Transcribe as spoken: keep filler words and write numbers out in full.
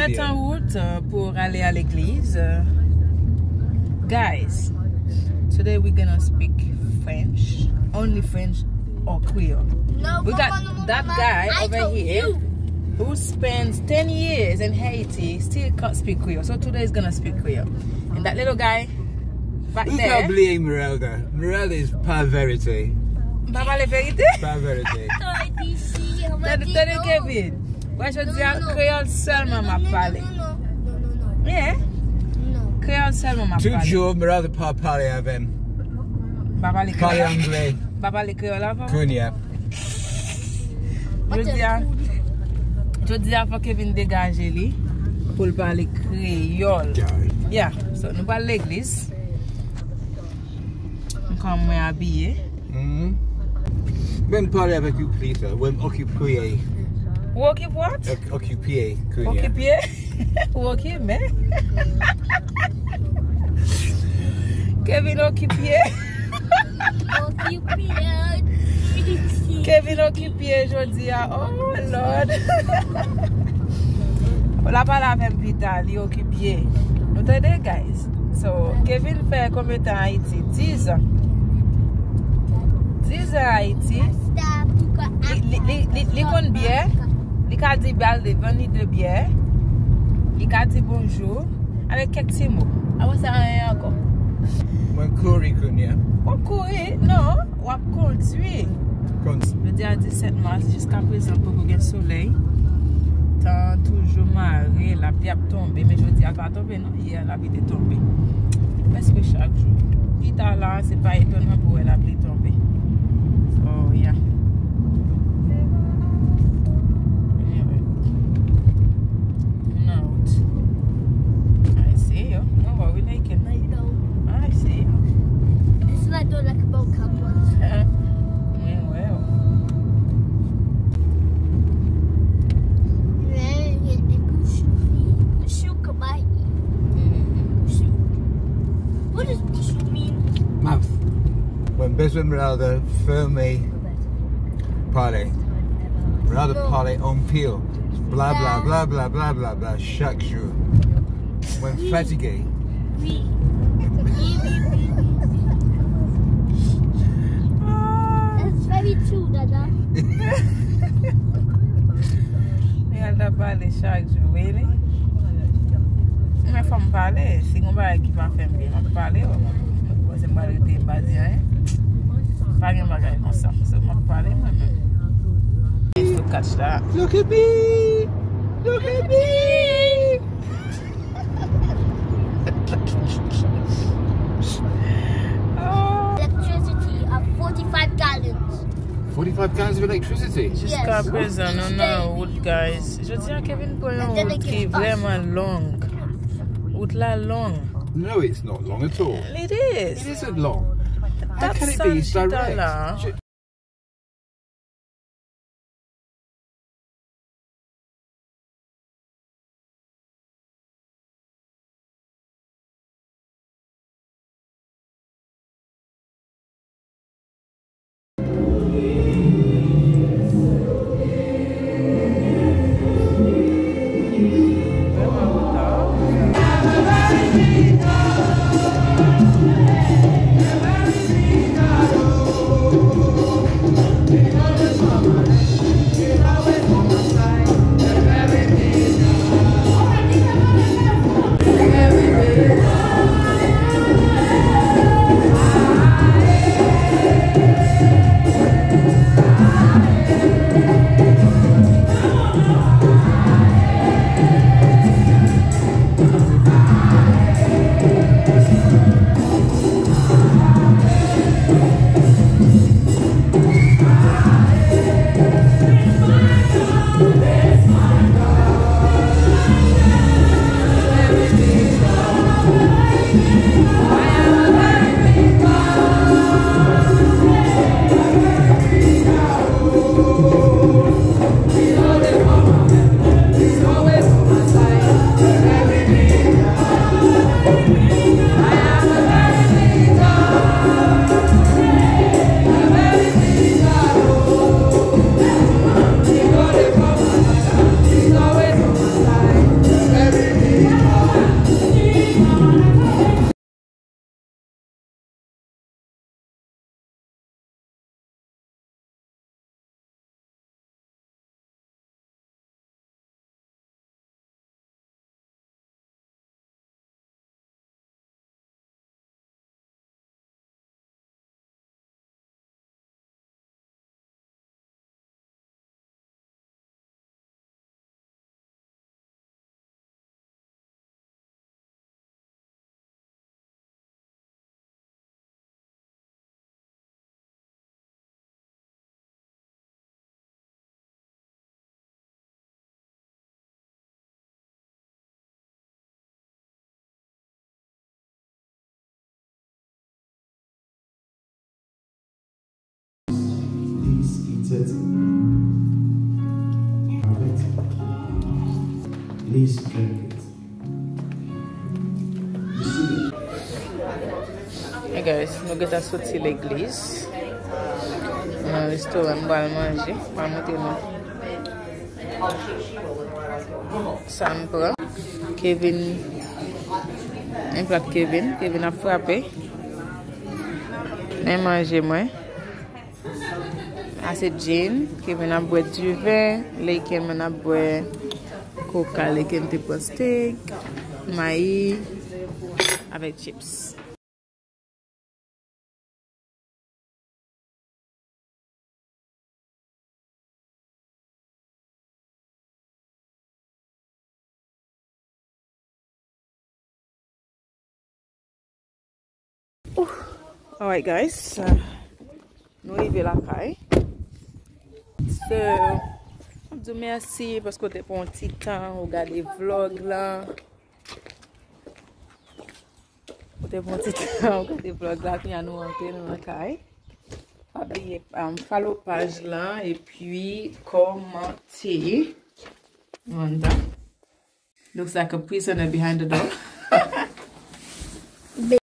Mèt an wout, euh, pou ale a legliz. Guys, today we're gonna speak French, only French or Creole. We got that guy over here who spends ten years in Haiti, still can't speak Creole. So today is gonna speak Creole. And that little guy back there. Ou pa bliye Merelda. Merelda is pa verite. M pa pale verite? Pa verite. Tande, tande Kevin. Wè, jodi a, kreyòl sèlman m ap pale. Yeah. Kreyòl sèlman m ap pale. Toujou, Merelda pa pale avè m. Pa pale kreyòl. Pale anglè. Pa pale kreyòl avè m. Kounye a. Jodi a, jodi a, fò Kevin degaje li pou l pale kreyòl. Yeah, so nou pral legliz. M kòman mwen abiye. Mhm. Men pale avèk ou, please. Mwen okipe. Ou okipe what? Ok-, okipe, kounye a. Okipe? Ou okipe, men? Kevin okipe. Okipe. Kevin okipe jodi a. Oh, Lord. L ap pale avè m pita, li okipe. Nou tande, guys? So, Kevin fè konbyen tan Ayiti? Dizan. Dizan Ayiti. Li, li, li, li, li konn byè. Li ka di bal de vann li de byè. Li ka di bonjou. Avèk kèk ti mo. Apre sa, anyen ankò. Mwen kouri kounye a. W ap kouri? Non. W ap kondwi. Kondwi. Jodi a disèt mas, jiska prezan poko gen solèy. Tan an toujou mare, lapli ap tonbe, men jodi a l pa tonbe non. Yè lapli te tonbe. Prèske chak jou. Pita la, se pa etonan pou wè lapli tonbe. So, yeah. Anyway. Out. I see you. No worry, naked. I know. I see you. It's like the, like, about couple. Mwen wè w. Mwen gen de bouchou fi. Bouchou kòmay. Bouchou. What does bouchou mean? Mouth. Mwen bezwen Merelda fèmen pale. Merelda pale anpil. Bla, bla, bla, bla, bla, bla, bla, chak jou. Mwen fatige. Wi. Wi, wi, wi, wi, wi. That's very true, Dada. Li al ta pale chak jou, really? Men fò m pale. Si gon bagay ki pa fè m byen, m ap pale. Mwen panse m pral rete, m pa di anyen. Pa gen bagay konsa. So, m ap pale mwen menm. Look at that. Look at me. Look at me. Electricity of forty-five gallons. Forty-five gallons of electricity? Jiska prezan, nou nan wout, guys. Jodi a, Kevin pran yon wout ki vrèman long. Wout la long. No, it's not long at all. It is. It isn't long. How can it be? It's direct. Please drink it. You see it? Hey guys, nou gentan soti legliz. Nan restoran, m pral manje. M pral montre nou sa m pran. Kevin, yon plat Kevin. Kevin ap frape. Men manje mwen. Sa se Jean, Kevin ap bwè diven, Laken mwen ap bwè koka, Laken te pran steak, mayi, avèk chips. Ooh. Alright guys, uh, nou rive lakay. So, m ap di w mèsi paske w te pran yon ti tan, ou gade vlog la. Ou te pran yon ti tan, ou gade vlog la, kounye a nou antre, nou nan kay. Pa bliye, um, follow paj la, epi kòmante. Manda. Looks like a prisoner behind the door.